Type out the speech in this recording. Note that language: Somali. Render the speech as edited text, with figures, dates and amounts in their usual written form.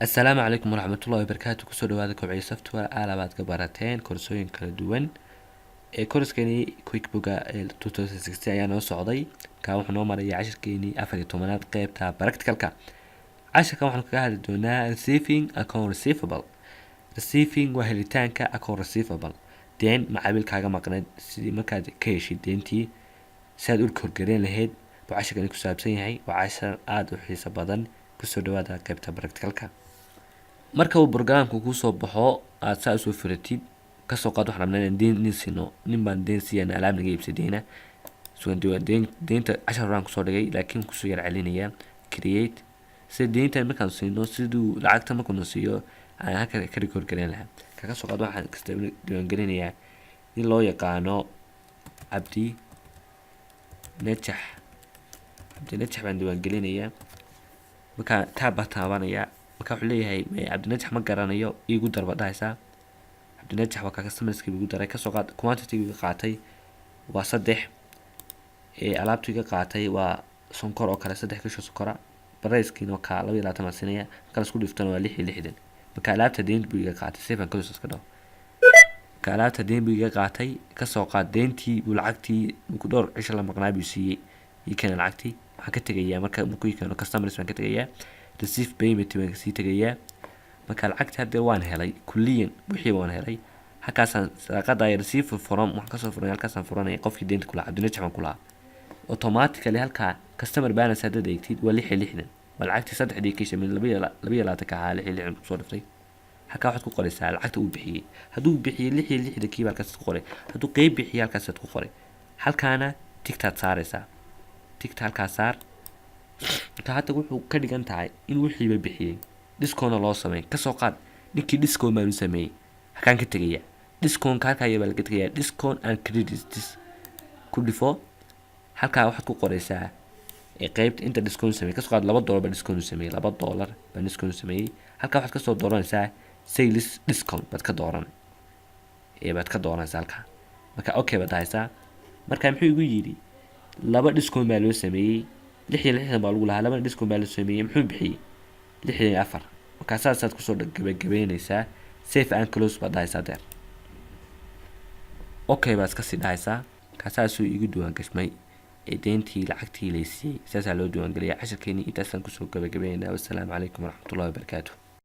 Assalaamu calaykum waraxmatullahi wabarakaatu. Kusoo dhawaada Kobciye Software. Aalabaad ka barateen koorsooyin kala duwan ee koorskeeni QuickBooka ee 2016 ayaa noo socday. Kaa wuxuu noo maraya cashirkeenii 14aad, qeybta practicalka. Cashirkan waxaanu kaga hadli doonaa receiving account receivable. Receiving waa helitaanka, account receivable deen macaamiil kaaga maqneed, sidii markaad ka heshid deentii si aad u korgareen lahayd buu cashirkani ku saabsan yahay. Waa cashar aada u xiiso badan. Kusoo dhawaada qeybta practicalka. Marka uu programka kusoo baxo, aada saa usoo furatid, kasoo qaad waxaan rabnaa inaan deen nin siino. Nin baan deen siiyana, alaab naga iibsay deyna sugan deen. Deynta cashar horaan kusoo dhigay, laakiin kusoo yar celinaya. Create sida deyntan markaan siino, siduu lacagta markuuna siiyo aan halka ka record gareyn lahaa. Kaga soo qaad waxaan kasta diiwaangelinayaa nin loo yaqaano Cabdi Najax. Cabdi Najax baan diiwaangelinayaa. Markaa tab baa taabanaya. Marka wuxuu leeyahay Cabdinajax ma garanayo, iigu dar baad dhahaysaa. Cabdinajax waa kaa, customerskii igu daray. Kasoo qaad quantity iga qaatay waa saddex ee alaabtu iga qaatay waa sonkor oo kale, 3 kisho sonkora. Pricekiina waa kaa, 22 baan siinaya. Marka la isku dhiftona waa 66. Marka alaabta deyn buu iga qaatay. Save and close iska dhaho. Marka alaabta deyn buu iga qaatay. Kasoo qaad deyntii buu lacagtii markuu dhowr cisho la maqnaa buu siiyey, ii keenay lacagtii. Waxaan ka tegayaa marka markuu ii keeno customers baan ka tegayaa, receive payment baan kasii tegayaa. Marka lacagtii hadda waan helay, kulliyan wixii waan helay. Halkaasaan sadaaqada receive from waxaan kasoo furanay, halkaasaan furanaya qofkii deynta kulahaa, Cabdinajax baan kulahaa. Automatically halkaa customer balance haddaad eegtid waa 66. Waa lacagtii saddexdii kisha min 22 ka ahaa, 66 kusoo dhiftay. Halkaa waxaad ku qoraysaa lacagta uu bixiyey. Hadduu bixiyey 66 kiiba, halkaasaad ku qoray. Hadduu qeyb bixiyey, halkaasaad ku qoray. Halkaana ticktaad saaraysaa, tickta halkaa saar. Marka hadda wuxuu ka dhigan tahay in wixiiba bixiyey, discountna loo sameey. Kasoo qaad ninkii discount baanu sameeyey, halkaan ka tegaya discountka, halkaa ayaa baa laga tegaya. Discount and credits ku dhifo. Halkaa waxaad ku qoraysaa ee qeybta inta discount sameeyey. Kasoo qaad $2 baa discount sameeyey, $2 baa discount sameeyey. Halkaa waxaad kasoo dooranaysaa sales discount baad ka dooran ee baad ka dooranaysaa halkaa. Marka okay baad dhahaysaa. Marka muxuu igu yidhi? Laba discount baa loo sameeyey, 66 baa lagu lahaa, labana discount baa loo sameeyey. Muxuu bixiyey? 64. Markaa saasaad kusoo gabagabeynaysaa. Save and close baad dhahaysaa deer, okay baad iska sii dhahaysaa. Markaa saasuu igu diiwaan gashmay ee deyntii lacagtii laysiiyey, saasaa loo diiwaangeliya. Cashirkeenii intaasaan kusoo gabagabeynaa. Wassalaamu calaykum waraxmatullahi wabarakaatu.